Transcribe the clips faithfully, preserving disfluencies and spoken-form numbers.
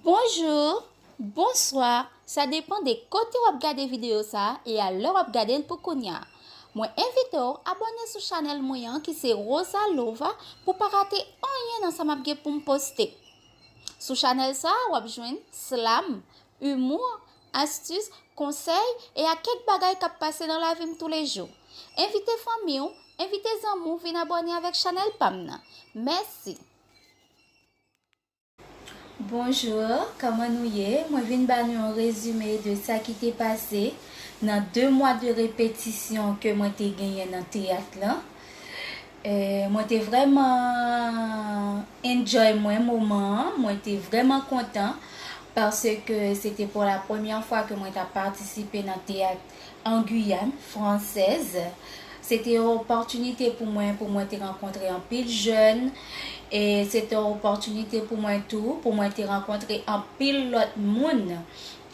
Bonjou, bonswa, sa depann de kote w ap gade videyo sa a e a lè w ap gade l pou kounye a. Mwen envite w abòne sou chanèl mwen an ki se Rosa Lova pou pa rate anyen nan sa m ap gen pou m poste. Sou chanèl sa a, w ap jwenn slam, imou, astis, konsèy e a kèk bagay k ap pase nan lavi m toulejou. Envite fanmi w, envite zanmi w vin abòne avèk chanèl pa m nan. Mèsi! Bonjou, kòman nou ye? Mwen vin ba nou yon rezime de sa ki te pase nan de mwa de repetisyon ke mwen te genyen nan teyat lan. E, mwen te vrèman enjoy mwen moman an, mwen te vrèman kontan paske se te pou la premyè fwa ke mwen t ap patisipe nan teyat an Giyàn fransèz. Se te yon opòtinite pou mwen, pou mwen te rankontre anpil jèn, e se te yon opòtinite pou mwen tou, pou mwen te rankontre anpil lòt moun,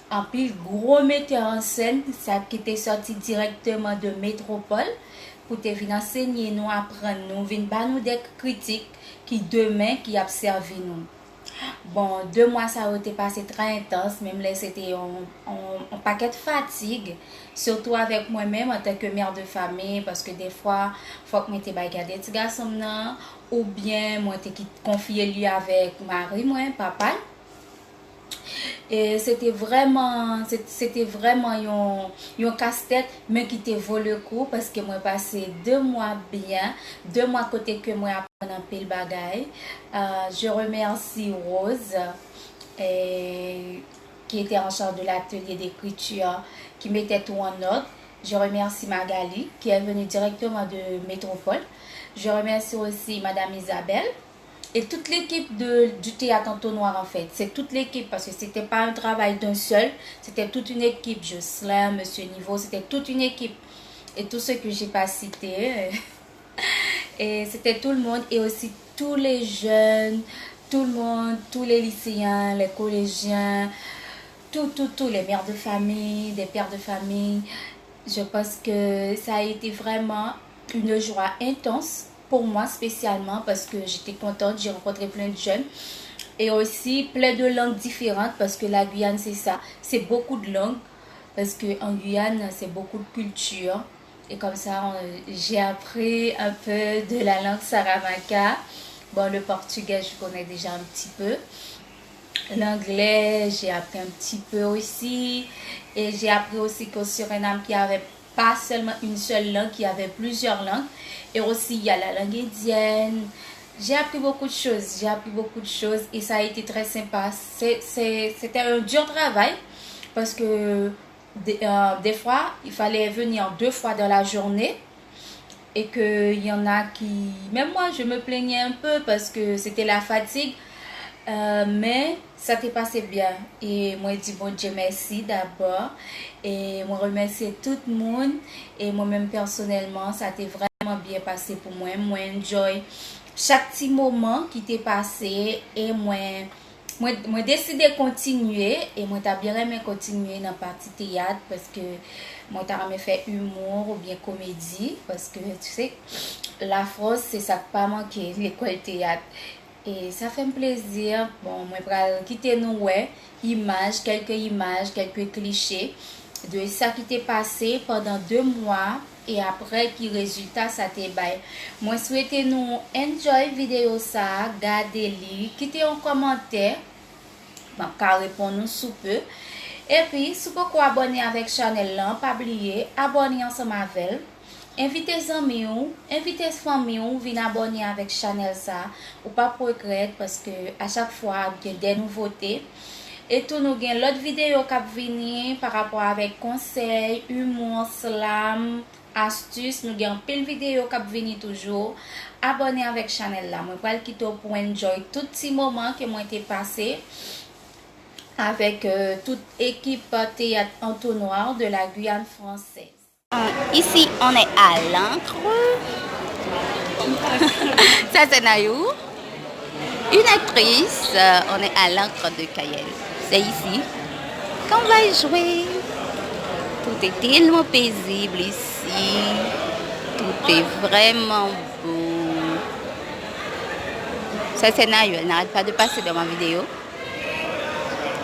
anpil gwo metè an sèn, sa ki te sòti dirèkteman de metwopòl, pou te vin ansenye nou, aprann nou, vin ba nou de kritik ki demen ki ap sèvi nou. Bon, de mwa sa yo te pase trè entans, menm lè se te yon, yon, yon pakèt fatig, sitou avèk mwen menm antanke mè de fanmi, paske defwa, fòk mwen te bay gade ti gason m nan, oubyen mwen te kit-, konfye li avèk mari mwen, papa l. E se te vrèman, se, se te vrèman yon, yon kastèt, men ki te vo le kou, paske mwen pase de mwa byen, de mwa kote ke mwen aprann anpil bagay. Euh, je remercie Rose, euh, qui était en charge de l'atelier d'écriture, qui mettait tout en ordre. Je remercie Magali, qui est venue directement de Métropole. Je remercie aussi Madame Isabelle et toute l'équipe de, du théâtre Entonnoir, en fait. C'est toute l'équipe, parce que c'était pas un travail d'un seul, c'était toute une équipe. Jocelyn, Monsieur Niveau, c'était toute une équipe. Et tous ceux que j'ai pas cités, euh, et c'était tout le monde, et aussi tous les jeunes, tout le monde, tous les lycéens, les collégiens, tout, tout, tous les mères de famille, des pères de famille. Je pense que ça a été vraiment une joie intense pour moi spécialement parce que j'étais contente, j'ai rencontré plein de jeunes et aussi plein de langues différentes parce que la Guyane, c'est ça, c'est beaucoup de langues parce que en Guyane, c'est beaucoup de cultures. Et comme ça, on- j'ai appris un peu de la langue saramaka. Bon, le portugais, je connais déjà un petit peu. L'anglais, j'ai appris un petit peu aussi. Et j'ai appris aussi qu'au Suriname, qu'il y avait pas seulement une seule langue, qu'il y avait plusieurs langues. Et aussi, il y a la langue indienne. J'ai appris beaucoup de choses, j'ai appris beaucoup de choses et ça a été très sympa. C'est- c'est- C'était un dur travail parce que des, euh, des fois, il fallait venir deux fois dans la journée et que il y en a qui, même moi, je me plaignais un peu parce que c'était la fatigue, euh, men sa te pase byen. E mwen di Bondye mèsi dabò. E mwen remèsye tout moun. E mwen menm pèsonèlman, sa te vrèman byen pase pou mwen. Mwen enjoy chak ti moman ki te pase. E mwen, mwen, mwen deside kontinye. E mwen ta byen renmen kontinye nan pati teyat. Paske mwen ta renmen fè imou oubyen komedi. Paske, tu sais, la France, c'est ça k pa manke, lekòl teyat. E sa fè m plezi. Bon, mwen pral kite nou wè imaj, kèlke imaj, kèlke kliche de sa ki te pase pandan de mwa e apre ki rezilta sa te bay. Mwen swete nou enjoy videyo sa, gade li, kite yon kòmantè, m ap ka reponn ou sou pe. Epi, si w poko abòne avèk chanèl lan, pa bliye abòne ansanm avè l. Envite zanmi w, envite fanmi w vin abòne avèk chanèl sa. Ou p ap regrèt paske a chak fwa ap gen de nouvote. E tou nou gen lòt videyo k ap vini pa rapò avèk konsèy, imou, slam, astis. Nou gen anpil videyo k ap vini toujou. Abòne avèk chanèl la. Mwen pral kite w pou enjoy tout ti moman ke mwen te pase avèk, euh, tout ekip teyat Entonnoir de la Guyane Française. Ici, on est à l'Ancre. Ça, c'est Nayou. Une actrice, euh, on est à l'Ancre de Cayenne. C'est ici qu'on va jouer. Tout est tellement paisible ici. Tout est vraiment beau. Ça, c'est Nayou. Elle n'arrête pas de passer dans ma vidéo.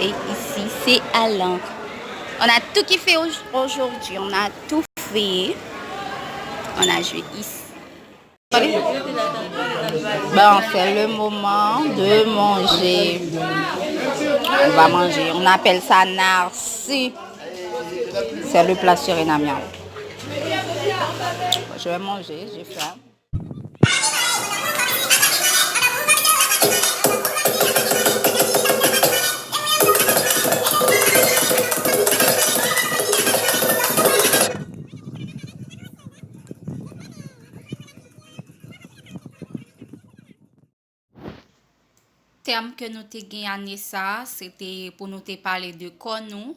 Et ici, c'est Alan. On a tout kiffé au- aujourd'hui. On a tout fait. On a joué ici. Bon, c'est le moment de manger. On va manger. On appelle ça narsi. C'est le plat surinamien. Je vais manger, j'ai faim. Tèm ke nou te gen ane sa a, se te pou nou te pale de kò nou,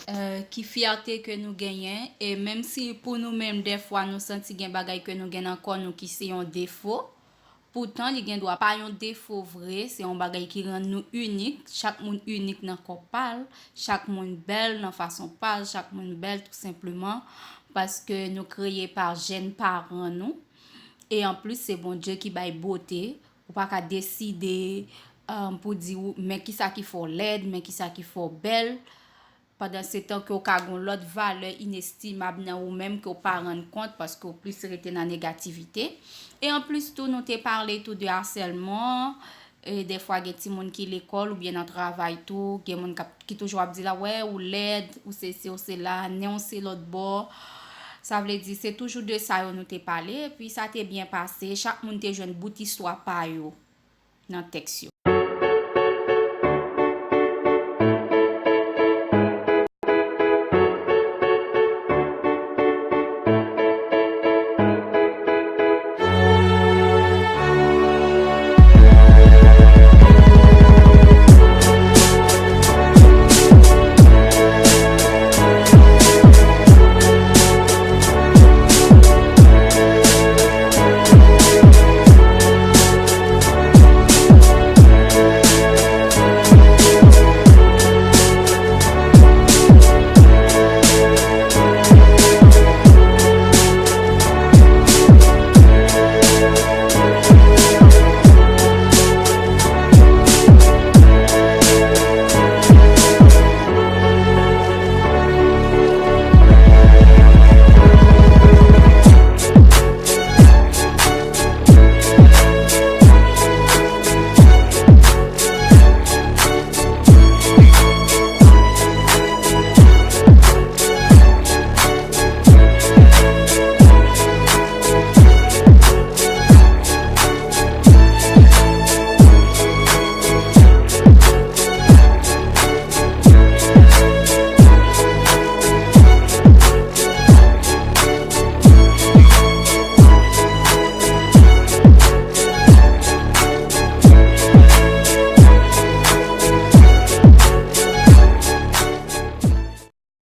eh, ki fyète ke nou genyen, e menm si pou nou menm, dèfwa, nou santi gen bagay ke nou gen nan kò nou ki se yon defo, poutan, li gen dwa pa yon defo vre, se yon bagay ki rann nou inik. Chak moun inik nan kò pa l, chak moun bèl nan fason pa l, chak moun bèl tou senpleman paske nou kreye pa jèn paran nou. E anplis, se Bondye ki bay bote. Ou pa ka deside, um, pou di ou, men kisa ki fè w lèd, men kisa ki fè w bèl. Pandansetan ke w ka gen yon lòt valè inestimab nan ou menm ke w pa rann kont paske w plis rete nan negativite. E anplis tou, nou te pale tou de asèlman. E dèfwa, gen timoun ki lekòl oubyen nan travay tou, gen moun k ap, ki toujou ap di la, wè, ou lèd, ou sesi, ou sela, nen w se lòt bò. Sa vle di, se toujou de sa yo nou te pale, epi sa te byen pase. Chak moun te jwenn bout istwa pa yo nan tèks yo.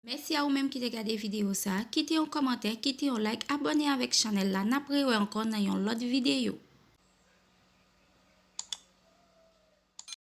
Mèsi a ou menm ki te gade videyo sa a. Kite yon kòmantè, kite yon like, abòne avèk chanèl la. N ap rewè ankò nan yon lòt videyo.